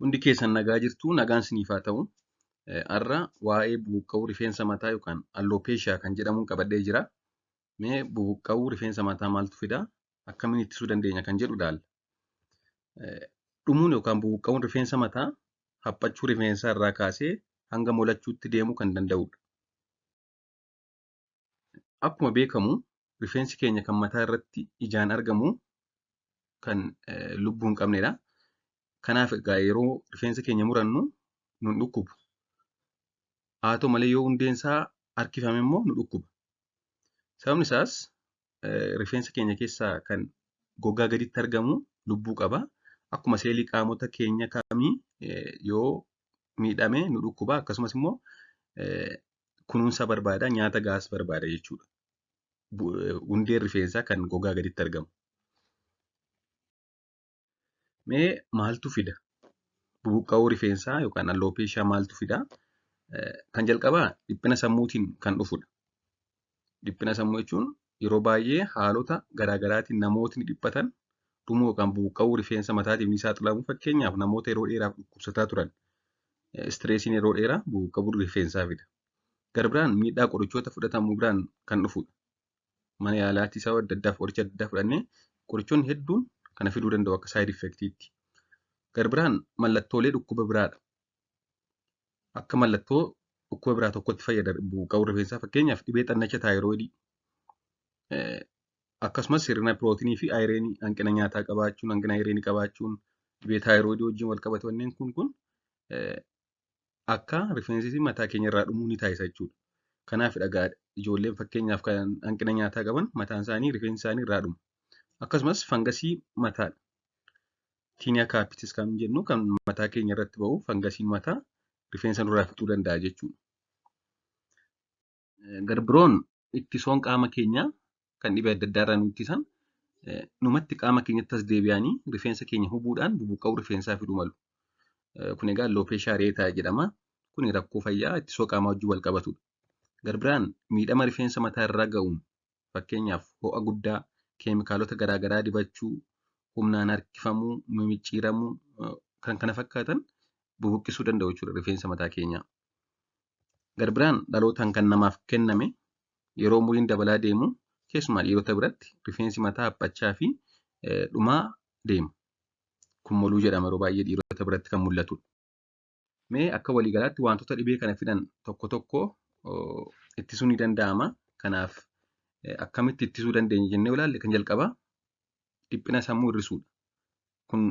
Hundi keessan nagaa jirtu, nagaan siniif haa ta'u. Har'a waa'ee bubuqqa'uu rifeensa mataa yookaan alopecia kan jedhamuun qabadhee jira. Mee bubuqqa'uu rifeensa mataa maaltu fida? Akkamiin ittisuu dandeenya kan jedhu ilaalla. Dhumuun yookaan bubuqqa'uun rifeensa mataa haphachuu rifeensaa irraa kaasee hanga molachuutti deemuu kan danda'udha. Akkuma beekamu rifeensi keenya kan mataa irratti ijaan argamu kan lubbuu hin qabnedha. Kanaaf egaa yeroo rifeensa keenya murannu nun dhukkubu. Haa ta'u malee yoo hundeen isaa harkifame immoo nu dhukkuba. Sababni isaas rifeensa keenya keessaa kan gogaa gaditti argamu lubbuu qaba. Akkuma seelii qaamota keenya kamii yoo miidhame nu dhukkuba. Akkasumas immoo kunuunsa barbaada, nyaata gahaas barbaada jechuudha. Hundeen rifeensaa kan gogaa gaditti argamu. Mee maaltu fida? Bubuqqa'uu rifeensaa yookaan alopecia maaltu fida? Kan jalqabaa dhiphina sammuutiin kan dhufudha. Dhiphina sammuu jechuun yeroo baay'ee haalota garaagaraatiin namootni dhiphatan dhumuu yookaan bubuqqa'uu rifeensa mataatiif ni saaxilamu. Fakkeenyaaf namoota yeroo dheeraaf dhukkubsataa turan stressiin yeroo dheeraa bubuqqa'uu rifeensaa fida. Gara biraan miidhaa qorichoota fudhatamuu biraan kan dhufudha. Mana yaalaatti sababa adda addaaf qoricha adda addaa fudhannee qorichoonni hedduun kana fiduu danda'u akka side effectiitti. Gara biraan mallattoolee dhukkuba biraadha. Akka mallattoo dhukkuba biraa tokkotti fayyada bubuqqa'uu rifeensaa, fakkeenyaaf dhibee xannacha thyroidii, akkasumas hir'ina pirootinii fi ironii, hanqina nyaataa qabaachuun, hanqina ironii qabaachuun, dhibee thyroidii wajjin wal qabatu, wanneen kun akka rifeensi mataa keenya irraa dhumuu ni taasisa jechuudha. Kanaaf egaa ijoolleen fakkeenyaaf kan hanqina nyaataa qaban mataan isaanii rifeensi isaanii irraa dhuma. Akkasumas fangasii mataadha. Tinea capitis kan jennu kan mataa keenya irratti ba'u, fangasiin mataa rifeensa nurraa fixuu danda'a jechuudha. Garbiroon ittisoon qaama keenyaa kan dhibee adda addaa irraa nu ittisan numatti qaama keenyatti as deebi'anii rifeensa keenya hubuudhaan bubuqqa'uu rifeensaa fiduu malu. Kun egaa alopecia areata jedhama. Kun rakkoo fayyaa ittisoo qaamaa wajjin wal qabatudha. Garbiraan miidhama rifeensa mataa irra ga'uun, fakkeenyaaf ho'a guddaa, keemikaalota garaagaraa dibachuu, humnaan harkifamuu, mimicciiramuu, kan kana fakkaatan bubuqqisuu danda'u jechuudha rifeensa mataa keenyaa. Garbiraan dhalootaan kan namaaf kenname, yeroo umuriin dabalaa deemu keessumaa dhiirota biratti rifeensi mataa haphachaa fi dhumaa deema. Kun moluu jedhama, yeroo baay'ee dhiirota biratti kan mul'atudha. Mee akka waliigalaatti wantoota dhibee kana fidan tokko tokko ittisuu ni danda'ama. Kanaaf akkamitti ittisuu dandeenya jennee ilaalle, kan jalqabaa dhiphina sammuu hir'isuudha. Kun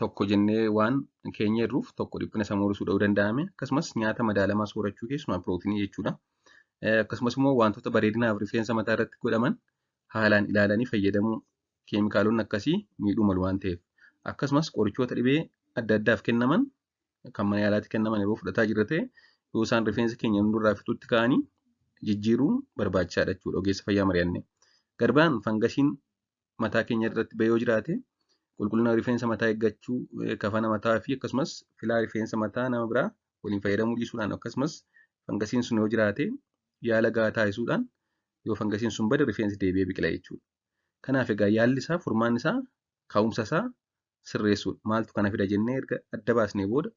tokko jennee waan keenya hir'uuf tokko dhiphina sammuu hir'isuu dha'uu danda'ame. Akkasumas nyaata madaalamaa soorachuu, keessumaa pirootinii jechuudha. Akkasumas immoo wantoota bareedinaaf rifeensa mataa irratti godhaman haalaan ilaalanii fayyadamuu, keemikaalonni akkasii miidhuu malu waan ta'eef. Akkasumas qorichoota dhibee adda addaaf kennaman, kan mana yaalaatti kennaman yeroo fudhataa jirra ta'e, yoo isaan rifeensa keenya nurraa fixutti ka'anii jijjiiruun barbaachisaadha jechuudha, ogeessa fayyaa mari'annee. Garbaan fangasiin mataa keenya irratti ba'ee yoo jiraate qulqullina rifeensa mataa eeggachuu, kafana mataa fi akkasumas filaa rifeensa mataa nama biraa waliin fayyadamuu dhiisuudhaan, akkasumas fangasiin sun yoo jiraate yaala gahaa taasisuudhaan yoo fangasiin sun bade rifeensi deebi'ee biqila jechuudha. Kanaaf egaa yaalli isaa, furmaanni isaa ka'umsa isaa sirreessuudha. Maaltu kana fida jennee erga adda baasnee booda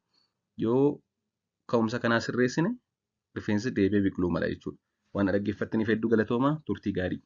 yoo ka'umsa kanaa sirreessine rifeensi deebi'ee biqiluu mala jechuudha. Waan dhaggeeffattaniif hedduu galatoomaa, turtii gaarii.